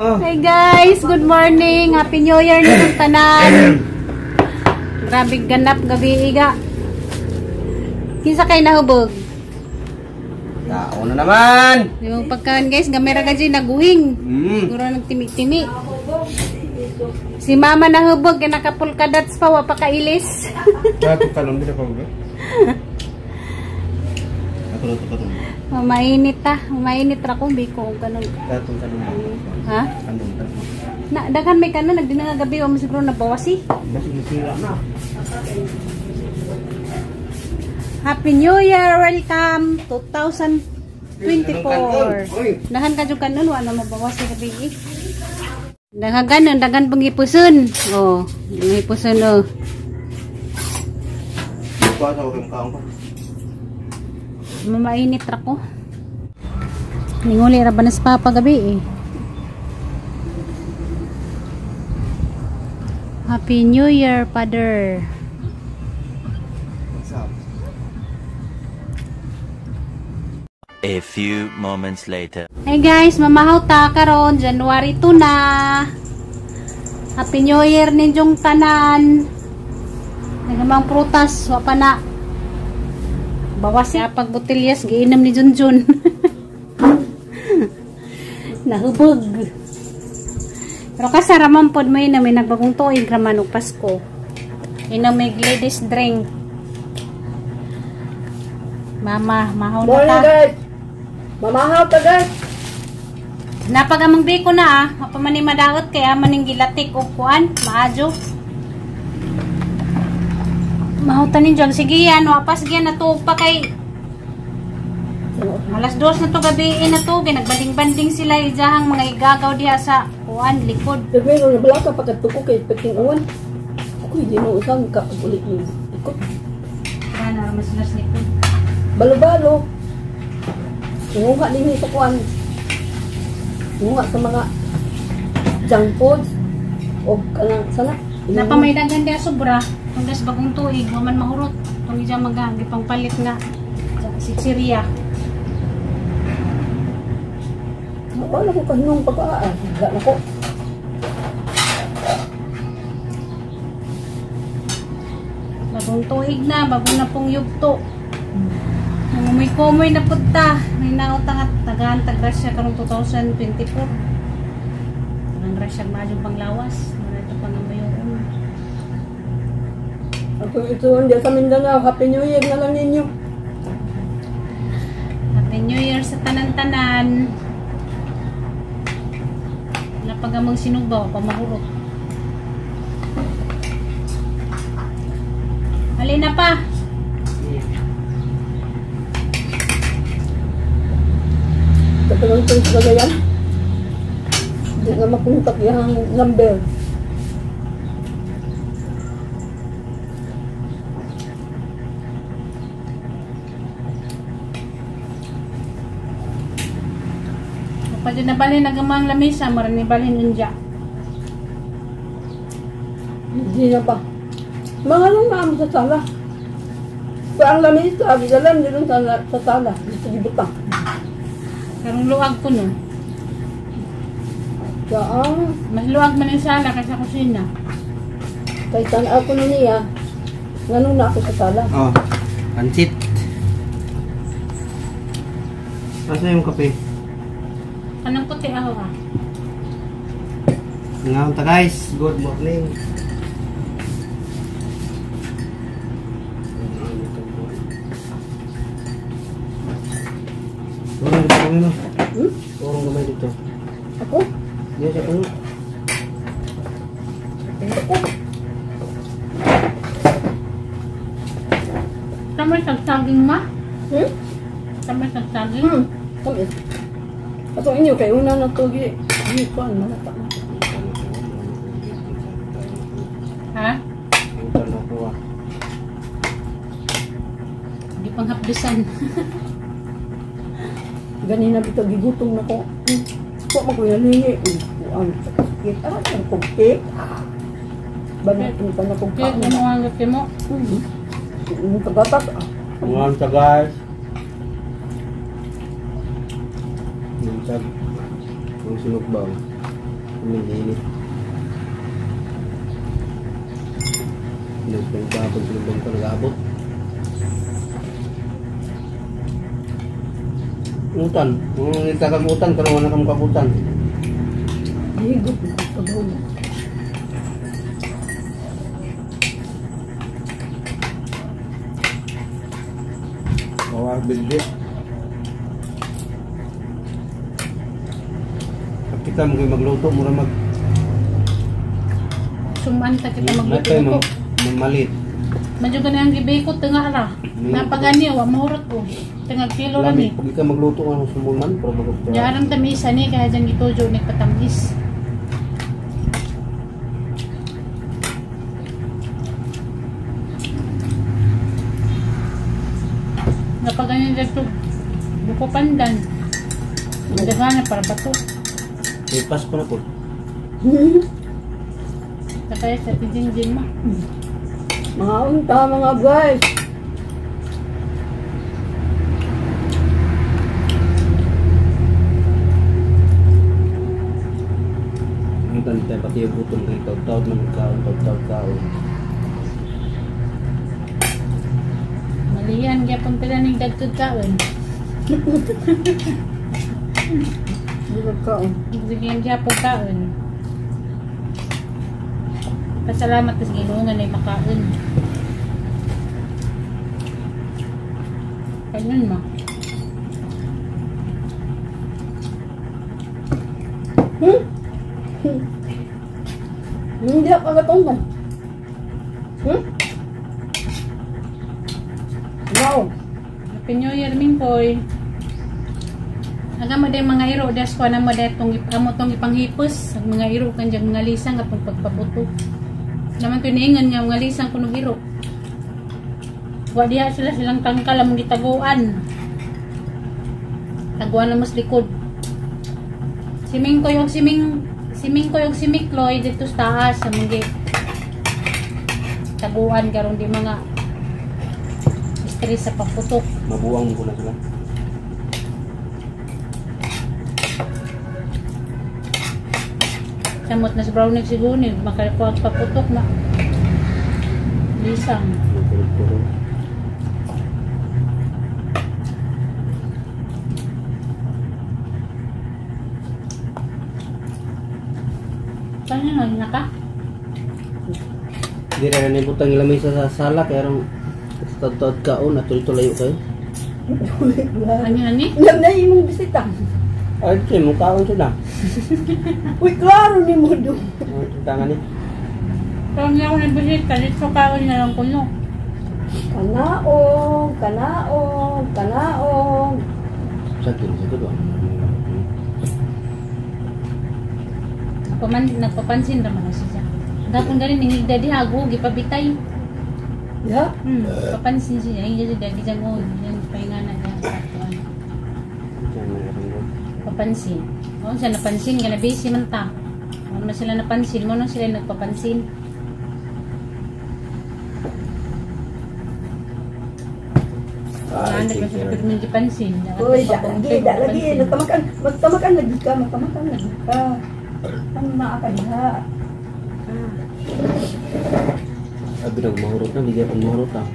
Oh. Hi guys, good morning. Happy New Year ninyong tanan. Grabe ganap gabi iga. Kinsa kay nahubog? Tao na naman. Yung pagkaon guys, gamera ka dyan naguhing. Siguro nagtimi-timi. Si mama nahubog kay nakapulka dots pa wa pa kailis. Dato kalong dito pa ba? Ato to to. Mainit ta, mainit ra ko biko og kanon. Dato kalong. Ha? Kalong. Na daghan may kanon nagdina nga gabi wa mo siguro nabawasi. Basig sila na. Happy New Year! Welcome 2024. Dahan ka jud kanon wa na mabawas sa gabi. Eh. Daghan kanon, daghan pang gipuson. Oh, gipuson oh. Pa sa akong kaon ko. Mamainit ra ko. Ninguli ra ba na sa papa gabi eh. Happy New Year, Father. What's up? A few moments later. Hey guys, mamahaw ta karon January 2 na. Happy New Year ninyong tanan. Nagamang prutas, wa pa na. Bawas ya pag botellas giinom ni Junjun. Nahubog. Pero kasaraman pod may na may nagbagong tuig raman og Pasko. Inom may ladies drink. Mama, mahaw na ta. Guys. Mamahaw ta guys. Napagamang biko na ah. Mapamani madaot kaya maning gilatik og kuan, maadyo. Mahutan ninyo. Sige yan, wapas sige na to pa kay alas 2 na to gabi na to. Nagbanding-banding sila ijahang mga igagaw diha sa kuan likod. Pero meron na bala ka pagkatuko kay peking uwan. Ako hindi mo usang ka ulit ni ikot. Kaya na sila sa likod. Balo-balo. Tinguha din sa kuan. Tinguha sa mga junk foods o kanang sana. Napamay daghan diha sobra. Tungdas bagong tuig, wa man mahurot. Tung ija maga gipangpalit nga si Syria. Wala ko kahinong pagkaa. Wala ko. Bagong tuig na, bago na pong yugto. Nangumoy-kumoy na punta. May nautang at tagaan tagrasya karong 2024. Ang grasya maadyo panglawas. Wala ito pang ambayon. Ako ito hindi sa Mindanao. Happy New Year na lang ninyo. Happy New Year sa tanan-tanan. Napagamang sinubaw, pamahurot. Alin na pa? Tatanong ko sa yan. Hindi na makontak yung number. Pwede na balhin nagamang lamisa, marani balhin unja. Hindi na pa. Mga nung naamo sa sala. Kaya ang lamisa, bigalan nilong sa sala. Dito gibutang. Karong luag ko no. Kaya mas luag man yung sala kaysa kusina. Kaya tanaw ko na niya, nganong na ako sa sala. Oh, pansit. Asa yung kape? Anong puti ako ah? Ngayon ta guys, good morning. Turong dito kami no? Hmm? Turong gamay dito. Ako? Diyan sa puno. Ako? Tama sagsaging ma? Hmm? Tama sagsaging? Hmm. Tama. Atong inyo kay una na to gi kuan malata. Ha? Ito na kuha. Di pang hapdusan. Ganina bitaw gigutom na ko. Wa man ko nalingi. Kuan sakit ah, ang cake. Banat ko na kong Cake mo ang gapi mo. Tagatak ah. Ngayon ta guys. Yung sag. Yung sinugbaw. Kuminginit. Nagpagkapag sa ko nag-abot. Utan. Kung nagtakag utan, karoon na kang kabutan. Higot na sabaw. Bawa bildi. Kita mo magluto, mura mag Suman ta kita magluto ko. Mamalit. Medyo gani ang gibay ko tengah ra. Napagani wa mahurot ko. Tengah kilo ra ni. Pag ikaw magluto ka ng sumuman, pero magluto. Jarang tamisa ni kaya dyan gitujo ni patamis. Napagani dito buko pandan. Dagana para bato. May Pasko na po. Kaya sa tijin-jin mo. Mga unta mga guys. Ang tanda pati yung gutom kay taw-taw ng kaon, taw-taw kaon. Malihan gyapon pila ning dagkag kaon. Di ba kaon? Sige gyapon kaon. Pasalamat sa Ginoo nga nay makaon. Kanon mo. Hindi ako kagatong man. Wow. Happy New Year, Mingkoy. Aga mo din mga iro, des ko na mo din itong amo tong ipanghipos. Ang mga iro kanjang mga lisang atong pagpaputo. Naman ko niingan nga mga lisang kuno iro. Wa diha sila silang tangkal among gitaguan. Taguan na mas likod. Si Mingkoy og si Ming si Mingkoy og si Mikloy dito sa taas among gi taguan karon di mga stress sa pagputok. Mabuang ko na sila. Samot na sa brownie siguro ni makakuha paputok na. Lisang. Nagkurog-kurog. Paano nun naka? Di rin na ibutang ilamay sa sala kaya rong tadtad kaon at tuloy layo kayo. Ano ni? Alam na imong bisita. Ay, ito mo kaon sila. Uy, klaro ni mo do. Tangan ni. Pero hindi ako nagbisita, dito kaon na lang kuno. Kanaog, kanaog, kanaog. Sakit, sakit ba? Nagpapansin naman na siya. Gapon ganin ningigda di hago, gipabitay. Ya? Papansin siya. Hindi siya dagi dyan oh. Yan, pahinga na niya. Papansin. Oo, siya napansin. Nga na busy man ta. Ano man sila napansin. Mo nung sila nagpapansin. Ay, Ano ba sila pero may gipansin. Uy, da lagi, da lagi. Nagtamakan, magtamakan lagi ka, magtamakan lagi ka. Ang naa ka diha. Abi nag mahurot na, bigay pang mahurot ah.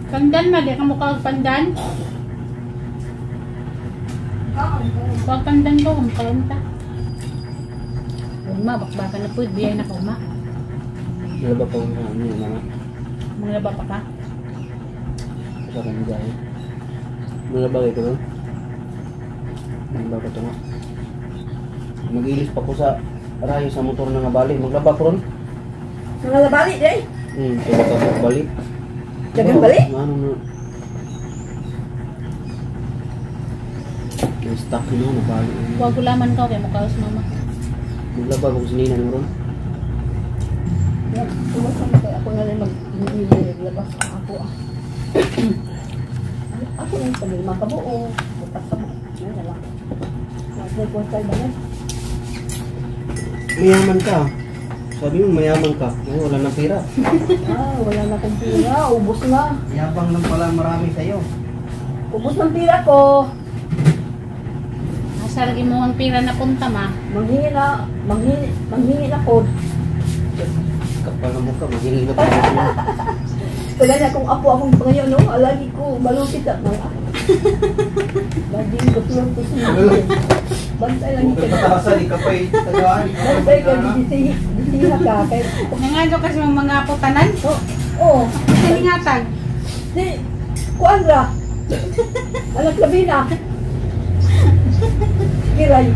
Pandan ma, di ka mukha og pandan. Huwag pandan ko, kumakaon ta. Uma, bakbakan na po, biyay na ka uma. Nalaba pa ko ano yun, mama. Manglaba pa ka? Sa kanya gaya. Nalaba kayo ko doon? Nalaba ko ito nga. Mag-ilis pa ko sa rayo sa motor na nga bali. Maglaba ko ron. Mga labali, day. Kaya ka magbalik. Dagang balik? Ano na. Na-stuck na, nabali. Huwag gulaman ka, kaya mukha sa mama. Maglaba ko sa nina ron. Tumasan na kaya ako na rin mag-labas ako ah. Ako lang sa lima kabuo. Bukas ka mo. Yan na lang. Nagkuha tayo ba yan? Mayaman ka. Sabi mo mayaman ka. Ngayon wala nang pera. Ah, wala na akong pera. Ubos na. Yabang lang pala marami sa'yo. Ubos ng pera ko. Asa lagi mo ang pira na punta ma. Manghingi na, manghingi, manghingi na ko. Kapal na mukha, maghiling ka pa na. Wala na akong apo akong pangayon, no? Alagi ko, balukit at mga. Lagi ko tulog ko siya. Bantay lang Kung ka. patasan, ikaw pa'y tagaan. Bantay ka, disiha ka. Kay, Nangadyo kasi mga mga apo tanan. oh, oh, Kaningatag. si, kuan ra. Anak labi na. Kiray.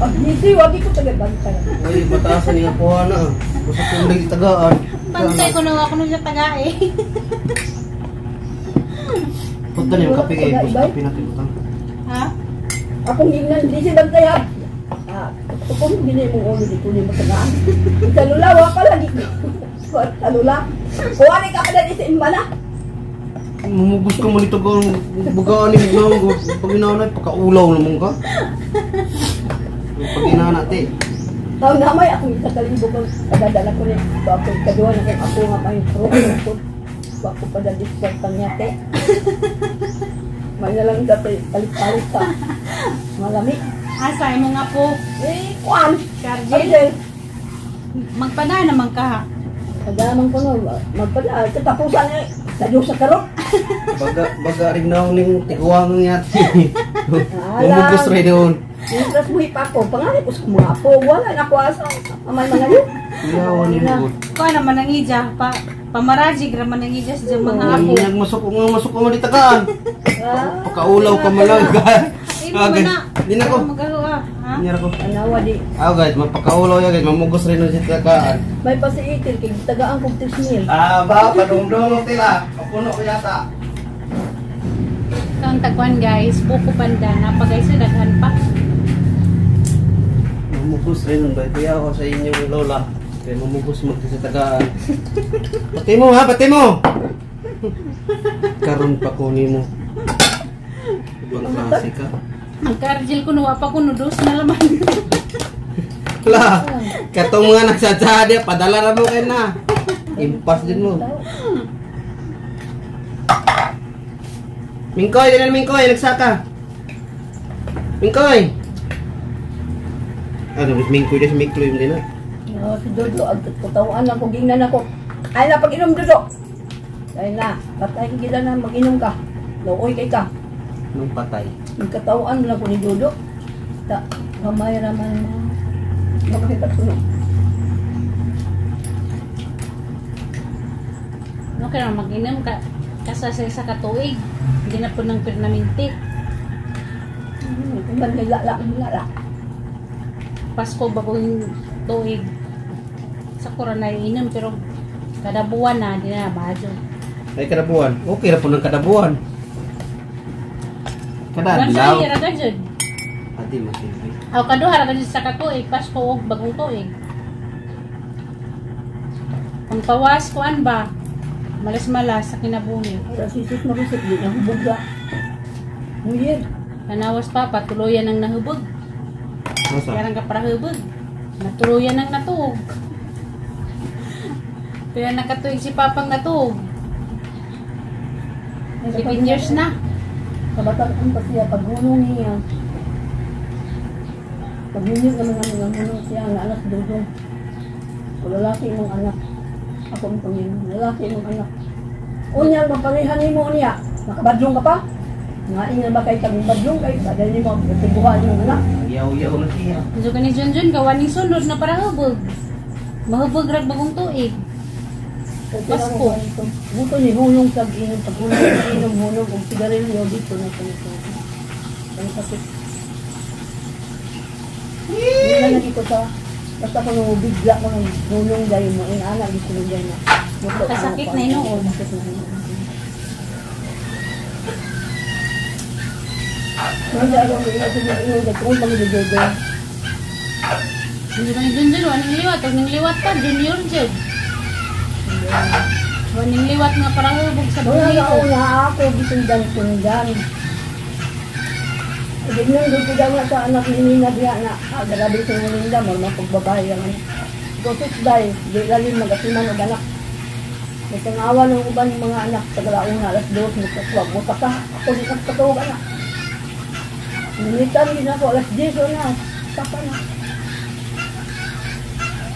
Pag nisi, wagi ko taga bantay. Uy, patasan niya po na. Basta kung lagi tagaan. Bantay ko na ako nung siya taga eh. Punta niyo kape kay boss, kape natin butang. Ha? Akong gingnan, di si bantay ha. Ah, kung gini mong ulo dito ni mo tagaan. Sa lula, wa pa lagi ko. Sa lula. Kuha ni ka pa dali sa imba na. Mamugos ka mo nito gawin. Bugaan ni Mignaw. Pag inanay, pagkaulaw naman ka. Pag inana, te. Taon na may akong isa kalibo kang padadala ko rin. So ako ikaduha na kong ako nga may pro. Wa ko padadis sa panyate. May na lang dati palit-palit sa malami. Asa imo nga po. Eh, kuan. Chargel. Angel. Magpada naman ka. Pagdaman ko no, magpada. Katapusan eh. Sa Diyos sa karot. Baga, baga rin na ning tiguang niya. Mamugos rin doon. Mientras buhi pa ako, pangalit ko sa mga apo. Wala na ako asa. Amay mga yun. Iyawan ni mo. Kuha naman ang ija. Pa, pamarajig raman ang ija sa mga apo. Nagmasok nga masok ka man tagaan. Ah, Pagkaulaw ka man lang. Ay, mo na. Di na ko. Magawa, ha? Nyara ko. Anawa di. Ah guys, mapakaulaw ya guys, mamugos rin sa tagaan. May pasiitil, kay tagaan kong 3 mil. Ah, ba padungdong tila. Papuno ko yata. Kang tagwan guys, buko panda. Napa guys, daghan pa. Mamugos rin ba kaya ako sa inyong lola. Kaya mamugos mag sa tagaan. Pati mo ha, pati mo. Karon pa ko nimo. Ibang klase ka. Ang karjil ko nuwa pa ko nudos na laman. La, katong mga nagsadya, padala na mo kayo na. Impas din mo. Mingkoy, dali na Mingkoy, nagsaka. Mingkoy. Ano, Mingkoy na si Mingkoy din na. No, si Dodo, ang katawan lang ko, gingnan ako. Ay na, pag-inom, Dodo! Ay na, patay ka gila na, mag-inom ka. Looy kay ka. Nung patay. Ang katawan lang ko ni Dodo. Ta, kamay raman na. Makakita ko no. No, kaya mag-inom ka. Kasa sa isa ka tuig. Hindi na po ng pernaminti. Kung ba't may lala, lala. Pasko bagong tuig. Sa kura na inom pero kada buwan na di na bajo. Ay, kada buwan. Okay ra po ng kada buwan. Kada Buwan sa adlaw. ira ka jud. Adi masilbi. Aw kaduha ra ka jud sa katuig Pasko ug bagong tuig. Ang pawas kuan ba? Malas-malas sa kinabuhi. Sa sisis marisip, di na hubog ka. New Year. Tanawas pa patuloyan ang nahubog. Masa? Kaya ka para hubog. Natuluyan ang natuog. Kaya nakatuig si Papang natuog. 7 years na. Kabataan pa siya, paghunong niya. Pag-unyo naman namin ang hunong siya, ang anak Dudong. O lalaki mong anak. Ako ang Panginoon, lalaki mong anak. Unya, maparihan nimo niya. Nakabadlong ka pa? Nga ingan ba kay kang badlong kay badal nimo tibuhan imong anak. Yaw-yaw na siya. Medyo kani Junjun gawa ning sunod na para hubog. Mahubog rag bagong tuig. Pasko. Buto ni hunong sa inom pag hunong sa inom hunong og sigarilyo dito na sa. Ang sakit. Wala lagi ko sa basta ko nung bigla ko nung hunong dahil mo inana dito na dyan na. Kasakit na hinuon. Sakit na hinuon. Wala ako ina sa ingon kung pag-jojo. Medyo kani Junjun waning liwat og ning liwat pa junior jud. Waning liwat nga para hubog sa Wala na buhi. una ako gisundan-sundan. Ganyan doon ko daw na sa anak ni Nina diya na grabe sa Nina mo mapagbabae ang anak. Gotos dahil di lalim magasiman og anak. Nagtangawa ng uban mga anak sa galauna alas 2 magkatuwag mo ka. Ako di ka katuwag anak. Ninitan din ako, alas 10 na. Saka na.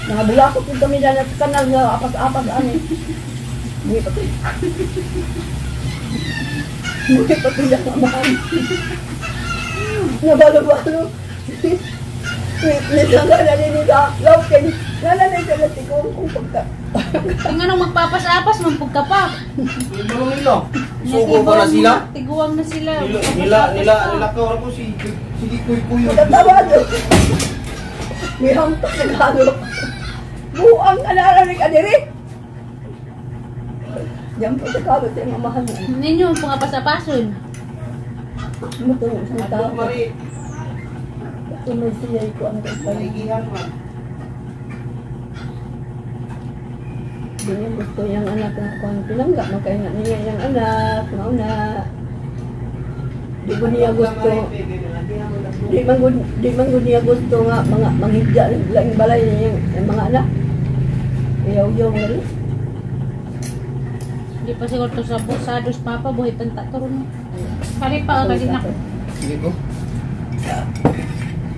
Nakabulakot din kami dyan at kanal na apas-apas ani. Hindi pa ito. Hindi pa ito yung amahan. Nabalo-balo. Nisanga na din sa laukin. Nananay sa latikong kung pagka. Ang anong magpapas-apas, mampug ka pa. Ibang nila. Sugo pa na sila. Tiguang na sila. Nila nila nila nila ko si sige kuy kuy. Natatawa doon. May hampas na galo. Buang ka na rin ka diri. Diyan po sa kalo sa iyong amahan. Ninyo, pangapas-apason. Mutong sa tao. Mari. Tuloy siya ko ang kapal. Naligihan man. Di niya gusto yung anak na kung pinangga, makaya niya yung anak, mauna. Di ko niya gusto, di man gud niya gusto nga mga manghigda lang balay niya yung mga anak. Iyaw-yaw nga rin. Di pa siguro to sa busados papa, buhay tanta to ron. Pari pa, kasi na. Sige ko.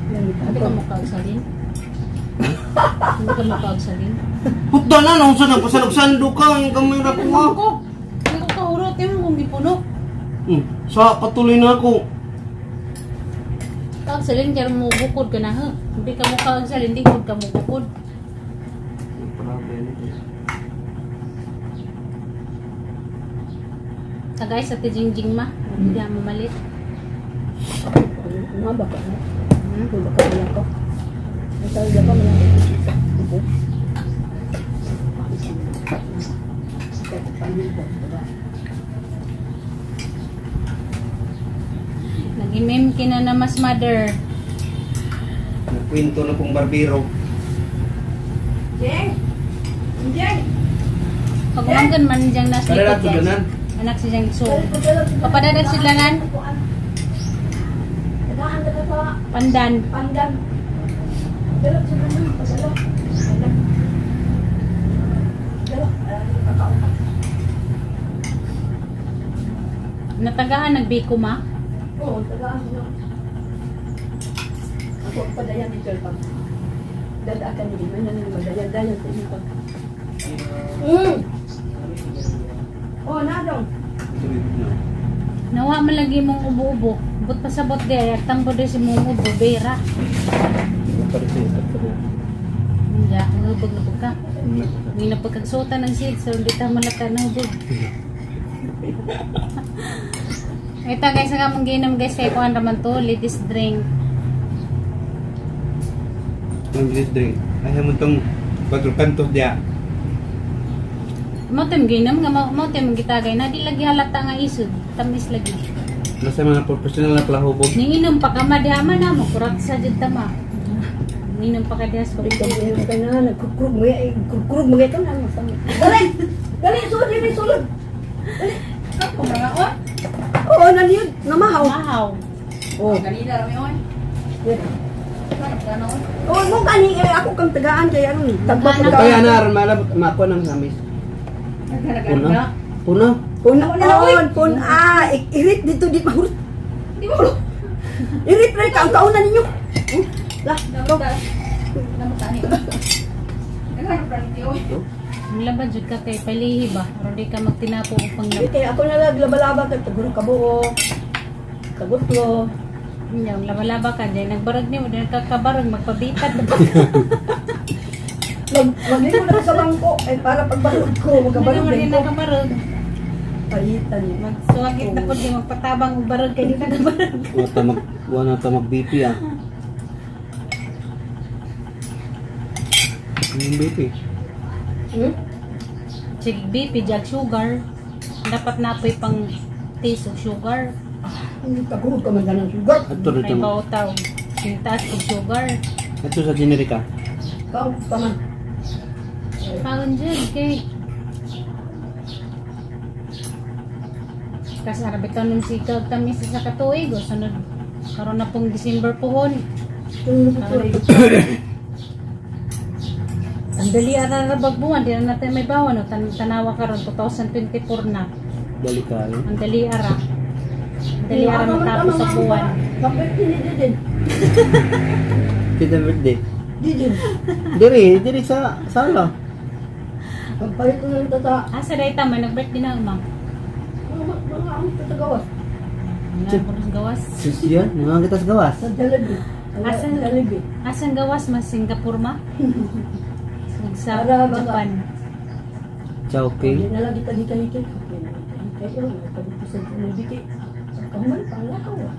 Hindi ka makaagsalin. Hindi ka makaagsalin. Hukda na nung sa nagpasalog-sando ka ang kamay ra ko. Ano ko? Hindi ko kahurot yung kung gipuno. Sa patuloy na ako. Kaagsalin, kaya mo bukod ka na ha. Hindi ka mo kaagsalin, hindi ka mo bukod. Tagay sa tijingjing ma. Hindi mo malit. Nga baka na. Baka wala ko. Ang talaga pa wala ko. Nag-imim kina na mas mother. Nagkwento na pong barbero. Jeng! Jeng! Pagumanggan man diyang nasa Kada likod na guys. ganan. Anak si Jang So. Papadadag sila nan. Tagaan ka sa Pandan. pandan. Dala sa naman, padala. Dala. Dala. Kakao. Natagahan nagbiko ma. Oo, tagaan na. Ako ang padayan ni Sir Pag. Dada ka ni may nanin madayan dayan sa inyo pag. Oh, nadong. Nawa man lagi mong ubo-ubo. But pasabot di ay tambo di si mong ubo bera. Hindi, hubog na ka. Hindi na pagkagsutan ng silk, so hindi ta malata na hubog. Ito guys, ang among ginom guys, kay kuan raman to, ladies drink. Ang ladies drink. Ay mo tong bagro kantos dia. Mo tem ginom nga mo tem gitagay na di lagi halata nga isod, tamis lagi. Nasa mga professional na pala hubog. Ninginom pa ka madiha man na mo kurat sa jud tama. Ninginom pa ka diha sa Ikaw mo ka na nagkukrug mo ay kukrug mo ka na masama. Dali. Dali sulod dili sulod. Dali. Oo, naniyod, namahaw. Mahaw. Oh. Kanina rami on. Yeah. Oh, mo kani eh, ako kang tagaan kay ano ni. Tagba Ano? Kaya na aron malabot makuha ng samis. Puna. Puna. Puna on, puna. Irit dito di mahurot. Di mahurot. Irit rin ka ang kauna ninyo. Lah, go. Laban jud ka kay palihi ba? Aron di ka magtinapo og panglab. Kaya ako na lang laba-laba kay taguro kabuo. Tagutlo. Yung laba-laba ka dyan, nagbarag niyo, dyan ka kabarag, magpabitad. Maglingon na sa bangko eh para pagbarog ko, magkabarog Ano din din ko. na kabarag. Palitan niya. Magsuwagit na po di magpatabang og barag kay di ka kabarag. Wala ta mag BP ah. Anong BP? Sige, BP, jag sugar. Dapat na po'y pang taste of sugar. Hindi taguro ka man ng sugar. Ato May rito. bawtaw. Yung taas og sugar. Ato sa generika. Kaon pa man. Pagon dyan, kay. Kasi arabitaw nung sikag tamis sa katuig. O sunod, karon na pong December pohon. Ang dali ara buwan, di na natin may bawan. O, tanawa karon 2024 na. Dali kayo. Ang dali ara. Dali ara matapos sa buwan. Kapit ni Didin. Kita birthday. Didin. Diri, diri sa sala. Pagpalit ko ng tata. Asa day tama nag-birthday na umang. Mga ang tatagawas. Nga ko sa gawas. Sus yan, mga kita sa gawas. Sa Jollibee. Asa? Sa Jollibee. Asang gawas mas Singapore ma? Sa Para baka- Japan. Chowking. Hindi na lang kita hikay-hikay. Hindi na lang kita hikay. Nagpalit ko sa Jollibee. Kay Pagkahuman, panglakaw ah.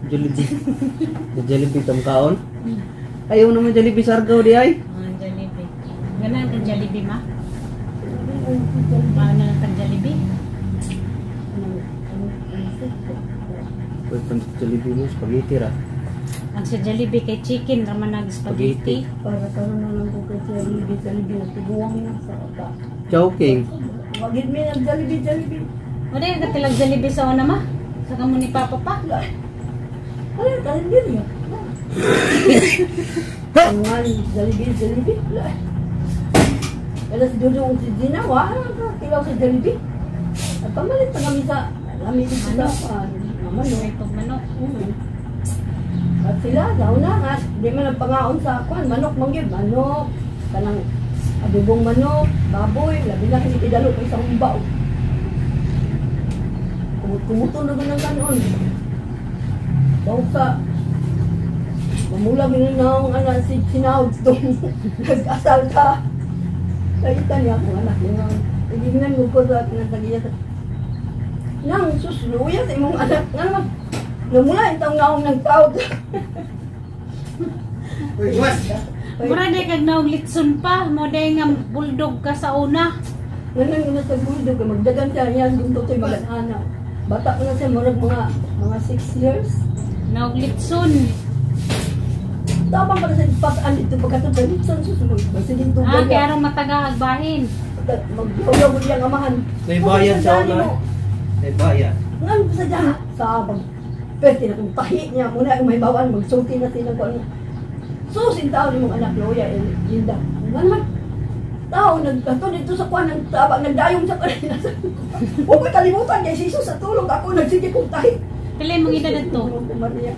Jollibee. Sa Jollibee tam kaon. Ayaw naman Jollibee sa Argao di ay. Ah, Jollibee. Ganahan ka Jollibee ma? Maano na tag Jollibee? Uy, pan Jollibee mo, spaghetti ra. Ang sa Jollibee kay chicken raman nag spaghetti. Para karon na lang ko kay Jollibee, Jollibee, nagtiguang na sa ata. Chowking. Wagid mi ng Jollibee, Jollibee. Wala yung katilag Jollibee sa una ma? Sa kamo ni Papa pa? Wala, kalendaryo. Ang nga, Jollibee, Jollibee. Wala. Kaya si Dudong si Gina, wala ka, kilaw sa Jollibee. At pamalit pa kami sa, kami dito sa, manok. May pagmanok. At sila, sa una nga, di man ang pangaon sa kwan, manok mangyud, manok, kanang adobong manok, baboy, labi na kini kidalo pa isang humbaw. Kumut-kumuto na ganang kanon. Bawag sa mamula ginaw ang anak si sinawag itong nag-asal ka. Nakita niya akong anak niya. Tignan mo ko sa akin ang tagiya. Nang susluya sa imong anak. Nga naman, namula yung taong naong nagtawag. Uy, mas! Mura day kag naog litson pa, mo day nga bulldog ka sa una. Ngayon nga sa bulldog, magdagan siya niya, gunto to'y mag-anak. Bata ko na siya, murag mga 6 years. Naog litson. Tapang pala sa pasaan dito, pagkatod sa litson, susunod. Sige, Ah, kaya arong mataga agbahin. Magyaw-yaw ko diyang amahan. May bayan sa una. May bayan. Nga sa dyan, sa pag pwede na kung tahi niya muna yung may bawaan, magsulti na sila kung ano. Susin tao ni mong anak, Loya, eh, Linda. Nga naman, tao, nagkato dito sa kuwan, ng tabang, nagdayong sa kanila. Huwag ko'y kalimutan, kay Jesus sa tulong ako, nagsige kong tahi. Pila mong edad adto? Ko, Maria.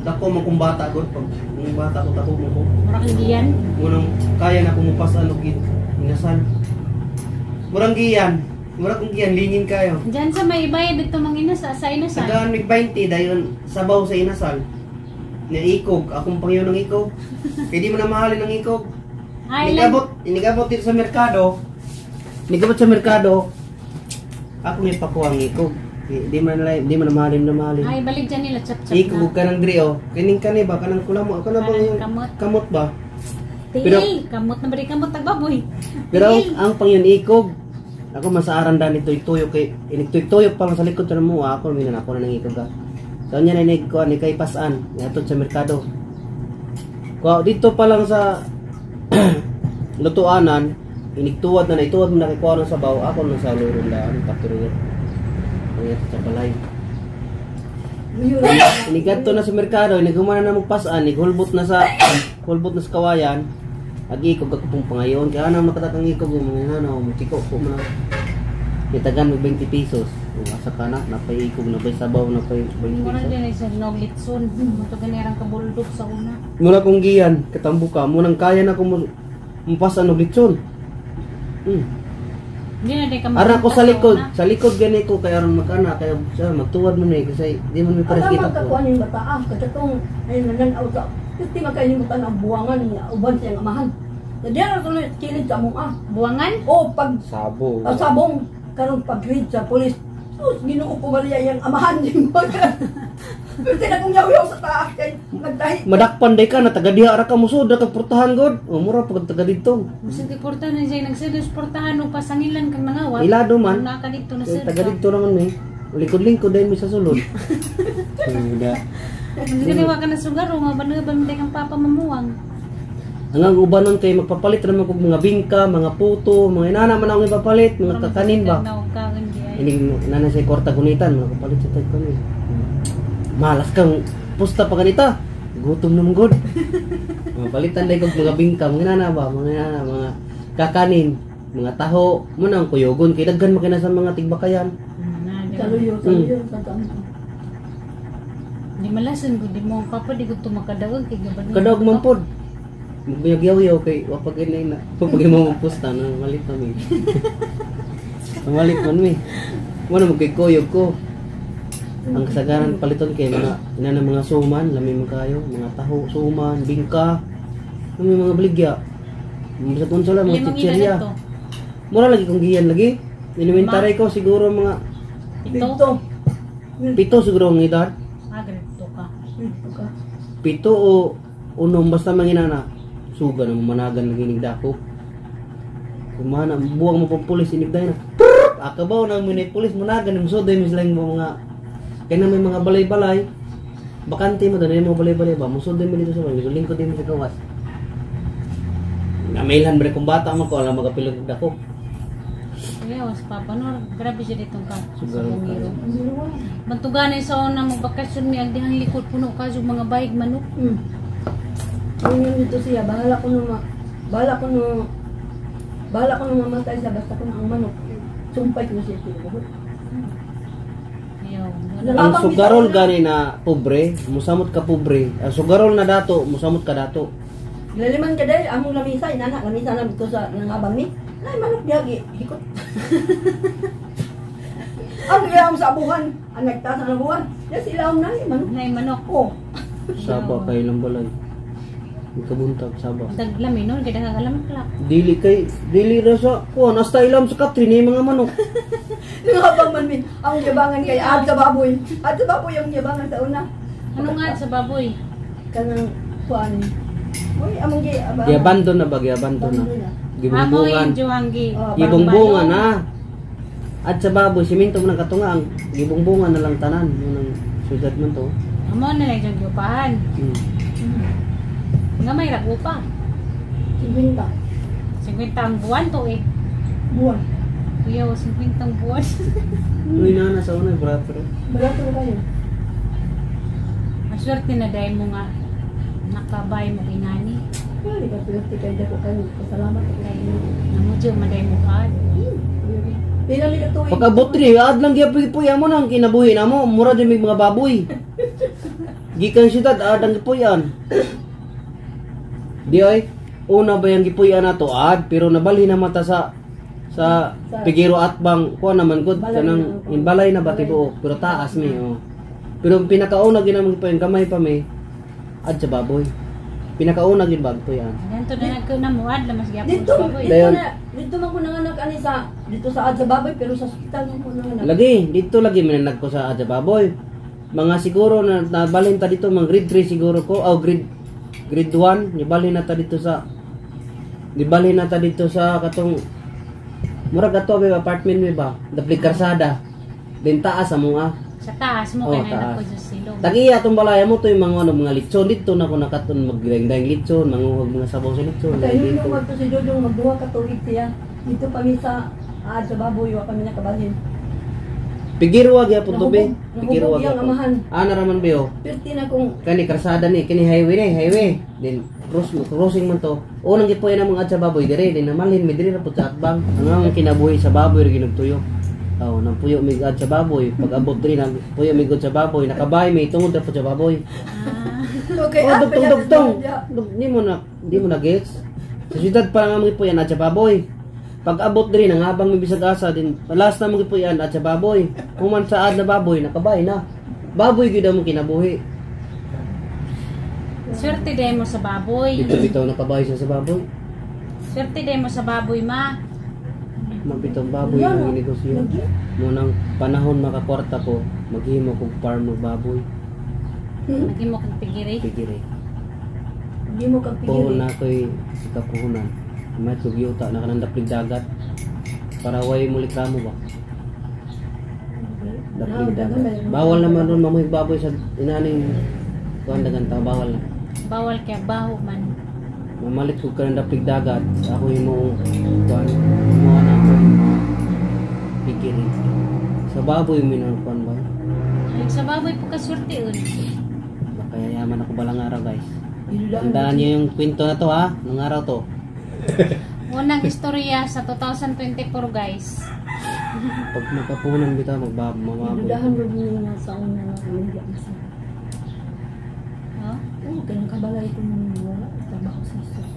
Dako mo kung bata ko. Pag kung bata ko, dako mo ko. Mura kang giyan. Munang kaya na kumupas ano gid inasal. Murang giyan. Murang kung giyan lingin kayo. Diyan sa may bayad dito mang inasa sa inasal. Tagaan mig 20 dayon sabaw sa inasal. Nya ikog, akong pangyon ng ikog. Kay di mo na mahalin ang ikog. Ay lang. Inigabot, inigabot dito sa merkado. Inigabot sa merkado. Ako may pakuha ang ikog. Di man na mahalin na mahalin. Ay balik dyan nila chap chap Ikog na. ka ng diri oh. Kining kani ba kanang kulamo ako na bang Kanang yung kamot. kamot ba? Tiil, kamot na bari kamot tagbaboy. Pero ang pangyon ikog. Ako masaaran dani tuyok kay inig tuyok pa lang sa likod sa mo ako minan ako na nang ikog ka. So nya na ko ani kay pasan ngadto sa merkado. Ko dito pa lang sa lutuanan inigtuwad na ituwad mo na kay kuha ng sabaw ako na sa luron la ang takiro. Ang sa balay. Inigadto na sa merkado, inigumana na magpasan, ighulbot na sa hulbot na sa kawayan. Ag ikog ako pong pangayon, kaya ano nakatakang ikog mga ano, mutiko ko man. Kitagan mag 20 pesos. O, asa ka na, napay ikog, napay sabaw, napay 20 Mura pesos. din ay sa naog litson. Mo to ganirang kabulldog sa una. Muna kong giyan, katambo ka, munang kaya na ko mupasan og litson. Hindi na day ka Ara ko mapunta sa likod gani ko kay aron magkana kay siya magtuwad man ni kasi di man mi pares Alam kita man ko. kakuha yung bata ah, kasi itong ay nananaw sa, kasi man kayo yung bata na buwangan niya, uban siyang amahan. Na diyan ang tuloy kilid sa among ah. Buwangan? O pag Sabo. Sabong karon pag read sa pulis, sus Ginoo ko Maria yang amahan ni mo. Pero tinakong yaw-yaw sa taas kay nagdahi. Madakpan day ka na taga diha ra ka musod ra kag portahan god. O mura pag taga didto. Musin kay porta na siya nagsedos portahan o pasangilan kang nangawat. Ilado man. Una ka dito na Kay sir. taga didto naman mi. Likod-lingkod dahil mi sa sulod. Hindi. Hindi ka niwa ka na sugar o nga ba ba kang papa mamuwang. Ang ubanon kay magpapalit ra man kog mga bingka, mga puto, mga inana man akong ipapalit, mga kakanin ba. Ini nana sa kwarta gunitan, mga kapalit sa tag kami. Malas kang pusta pa ganita. Gutom naman god. Mga palitan dahil kog mga bingka, mga inana ba, mga inana, mga kakanin, mga taho, muna ang kuyogon kay daghan makina sa mga tigbakayan. Saluyo, saluyo sa taas. Di malasan gud di mo ang papa di gud to makadawag kay gaban. Kadawag man pod. Magbiyag-yaw kay wa pag inay na. Pag mo magpusta na malit na mi. Malit man mi. Mo na magkikuyog ko. Ang kasagaran paliton kay mga ina na mga suman, lami man kayo, mga taho, suman, bingka, lami mga baligya. Bisag unsa lang mga Limang ila chichirya. to. Mura lagi kong giyan lagi. Elementary ko siguro mga 7. Dito. 7 siguro ang edad. Ah, grade 2 ka. Dito ka. 7 o 6 basta manginana. Suga na managan lagi ning dako. Kumana buwang mo pang pulis inigday na. Prrrt! Akabaw na mo ni pulis managan mo suday mo sila yung mga kaya na may mga balay-balay. Bakante mo doon yung mga balay-balay ba? Musuday mo dito sa balay. Lingkod din mo sa gawas. Namailhan ba kung bata mo ko alam magapilog og dako. Kaya was papa no, grabe siya ditong ka. Sugaron Sa kayo. Bantuganay sa una mo bakasyon mi ang dihang likod puno ka sa mga bayig manok. Ang yun dito siya, bahala ko no mamatay siya basta ko na ang manok. Sumpay ko na siya tinubuhot. Ayaw. Ang sugarol gani na pobre, musamot ka pobre. Ang sugarol na dato, musamot ka dato. Laliman ka dahil, among lamisa, inana, lamisa na dito sa nangabang ni. Ay, manok diha, hikot. Ang ilawom sa abuhan, ang nagtaas ang abuhan. Yes, ilawom na, eh, manok. Nay manok. Oh, Saba kay lang balay. Kabuntag saba. Daglami no, kay daghan kalak. Dili kay dili ra sa kuan hasta ilam sa Katrin ni mga manok. nangabang man min. Ang yabangan kay ad sa baboy. Ad sa baboy ang yabangan sa una. Ano nga sa baboy? Kanang kuan. Uy, among gi abangan. Giabandon na ba giabandon na. Abandon na. Gibungbungan. Amoy juhanggi. Oh, Gibungbungan na. At sa baboy simento man ang katunga ang gibungbungan na lang tanan mo nang syudad man to. Amo na lang jud giupahan. Nga may ragupa. 50. 50 ang buwan to eh. Buwan. Kuya, 50 ang buwan. Uy na sa una brother. Barato na kayo. Maswerte na dahil mo nga nakabay mo ingani. Wala ka swerte kay dako kayo. Pasalamat ko Kay kayo. namudyo maday mo ka. Pila mi ka tuig. Pag-abot ri ad lang gyapon gipuy mo nang kinabuhi na mo mura jud mig mga baboy. Gikan syudad ad ang gipuy-an. Di ay una ba yung gipuy-an nato ad pero nabalhin na mata sa Pigero at bang kuan naman gud Balay kanang na. in balay na ba tibuok pero taas mi oh. Pero ang pinakauna gid naman gipuy-an gamay pa mi ad sa baboy. Pinakauna gid ba gipuy-an. Ganto na nagkuna mo ad lamas gyapon Dito, sa baboy. dito Dayon. na, dito man ko nanganak ani sa dito sa ad sa baboy pero sa ospital man ko nanganak. Lagi dito lagi minanag ko sa ad sa baboy. Mga siguro na nabalhin ta dito mga grade 3 siguro ko o grade 1 nibalhin na ta dito sa katong murag ato ba apartment mi ba daplig karsada din taas amo nga Sa taas mo Oh, kay taas. na ko sa silong. Tagiya atong balaya mo to yung mga ano, mga litson dito na ko nakaton magdaing litson, manguhog mga sabaw sa litson. Kay Dito. nung magto si Dodong magduha ka tuig siya. Dito pa mi sa ad sa baboy wa pa mi nakabalhin. Pigirwa gyapon to be. Nahubog- Pigirwa nahubog iyang gyapon. amahan. Ah, naraman be oh. Pirti na kung Kani karsada ni, kini highway ni, highway. Then crossing man to. Unang gipuy na mga ad sa baboy dire, din namalhin mi dire ra pud sa atbang. Ang among kinabuhi sa baboy ra ginugtuyo. Aw, nang puyo mig ad sa baboy, pag abot diri nag puyo mig sa baboy, nakabay mi tungod ra pud sa baboy. okay, Oh, ah, dugtong pala- dugtong. Di mo na di mo na gets. Sa syudad pa lang among gipuyan ad sa baboy. Pag abot diri nangabang mi bisag asa din last na among gipuyan ad sa baboy. Human sa ad na baboy nakabay na. Baboy gyud among kinabuhi. Swerte day mo sa baboy. Dito bitaw nakabay siya sa baboy. Swerte day mo sa baboy ma. Mabitong baboy Yan, ang oh. negosyo. Lagi. Munang panahon makakwarta ko, maghimo kog farm og baboy. Nagimo kang pigiri. Pigiri. Di mo kag Puhon pigiri. na ako'y ikapuhunan. May kog yuta na kanang daplig dagat. Para way mo reklamo ba? Daplig dagat. Bawal naman ron mamuhig baboy sa inaning kuan dagan ta bawal na. Bawal kay baho man. Mamalit kog kanang daplig dagat, ako himo kuan mo na ako pigiri. Sa baboy mi nang kuan ba? Ay, sa baboy po ka swerte un. Baka yayaman ako balang araw, guys. Tandaan niyo yung kwento na to ha, nung araw to. Unang istorya sa 2024 guys. Pag makapunan bitaw magbab mamaboy. Dudahan mo din nga sa una nga pamilya na sa. Oo, kaya nakabalay ko nung wala. Trabaho sa Jesus.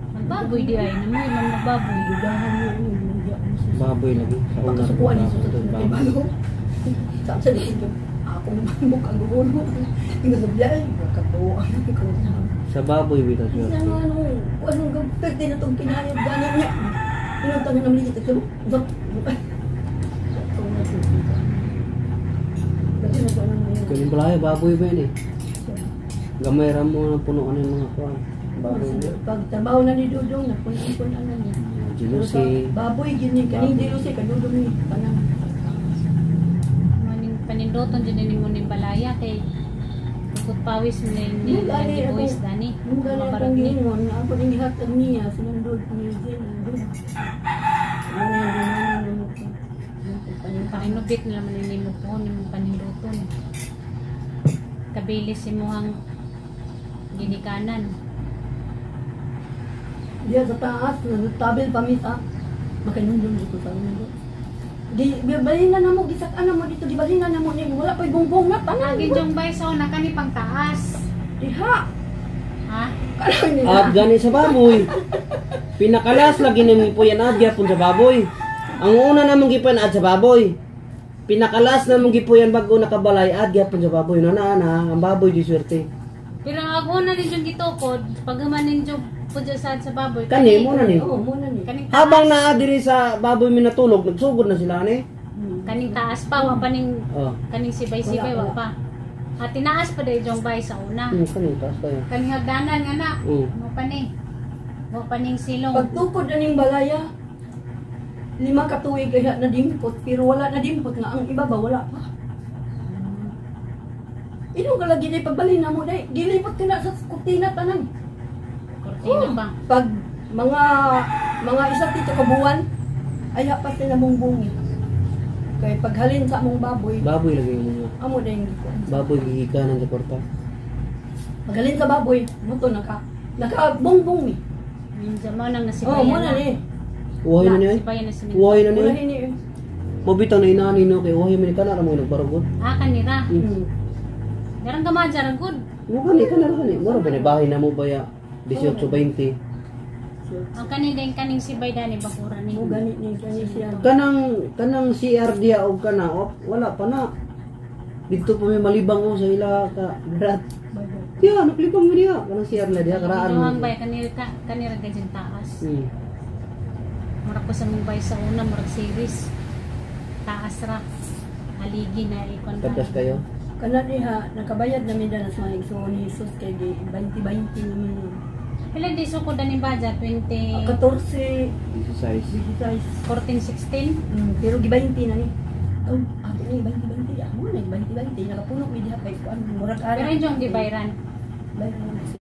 Magbaboy di ay, naman man magbaboy. Dudahan mo, hindi ako sa Baboy lagi. Sa una. Pagkasukuan ni Jesus. Baboy. Kay balo. Saan sa likod? Ako mambok ang gulo. Ingat sa biyahe. Katuwa. Sa baboy bitaw Isa swerte. nga nung, anong pwede na itong kinayod gani niya. Inuntan na naman dito. Zap! Kaning balay, baboy ba yun eh. Gamay ra mo ang punuan ng mga kuan. Baboy ba? Pag trabaho na ni Dudong, napunan-punan na niya. Jealousy. Baboy, gini, kaning jealousy, kadudong ni, panang. Maning panindoton dyan ni mo ning balaya kay bukod pawis mo ni ni Nung gani ni ako- boys dani. Nung gani Maparag akong ni. gingon, ako ning gihatag niya, sinundod ni Jen, nandun. Ano yung ginawa Parinubit nila man ni mo po ni mo panindoton. Kabilis si muhang ginikanan. Diya sa taas, sa tabil pa misa. Makanundong dito sa mundo. Di, balina na mo, gisak na mo dito, di balina na mo ni, wala pa'y bongbong na, tanan. Ginjong bay sa una kani pang taas. Diha! Ha? Karon nila. At gani sa baboy. Pinakalas lagi nimo po yan ad gyapon sa baboy. Ang una namong gipuyan ad sa baboy. Pinakalas namong gipuyan bago nakabalay ad gyapon sa baboy. Na na na ang baboy di swerte. Pero ang aguna ninyong gitukod, paghuman ninyo pudyo sa baboy. Kani mo na ni. Oo, muna ni. Kaning taas. Habang naa diri sa baboy minatulog, nagsugod na sila ni. Kaning taas pa, wa pa ning Oh. kaning sibay-sibay Wala, wa pa. At tinaas pa dahil yung bay sa una. Kaning taas kayo. Kaning hagdanan nga na. Mo pa ni. Mo pa ning silong. Pagtukod na ning balaya, 5 ka tuig kaya nadimpot, pero wala nadimpot nga ang iba ba wala pa. Inong ka lagi day pagbalhin na mo day, gilipot ka na sa kurtina tanan. Kurtina pa. Pag mga isa tito ka buwan, ay pa sila mong bungi. Kay paghalin sa among baboy, Baboy lagi mo nga. amo na yung gikuan. Baboy gigikanan sa kwarta. Paghalin sa baboy, mo to naka naka bongbong mi. Minsan mo nang nasibayan Oh, mo na ni. Uwahay na niya. Sibayan na si Uwahay na Wala niya. ni. Mabitaw na inani no kay uwahay man kana ra mo nagbarugod. Ah, kanira. Darang gamaja ra good. Mo kani kana ra kani. Mura ba ni bahay na mo baya 18 20. Ang kanin din kaning sibay dani bakura ni. Mo gani ni kani siya. Kanang kanang CR diya og kana op, wala pa na. Dito pa may malibang o sa ila ka brat. Diya naglibang mo diya kanang CR na diya karaan. Ang bay kanira ka kanira gajin taas. Murag ko sa mong bay sa una murag series. Taas ra. Haligi na ikon. Tagas kayo. Kana diha nakabayad na mi dana sa mga igsoon ni Jesus kay di 20-20 naman yun. Pila di sukod ani baja 20 Ah, 14, 16. 16. 14 16. Pero gi 20 na ni. Oh, ako ni 20-20. Ako na 20-20 nakapuno mi diha kay kuan murag ara. Pero yung di bayran. Bayran na si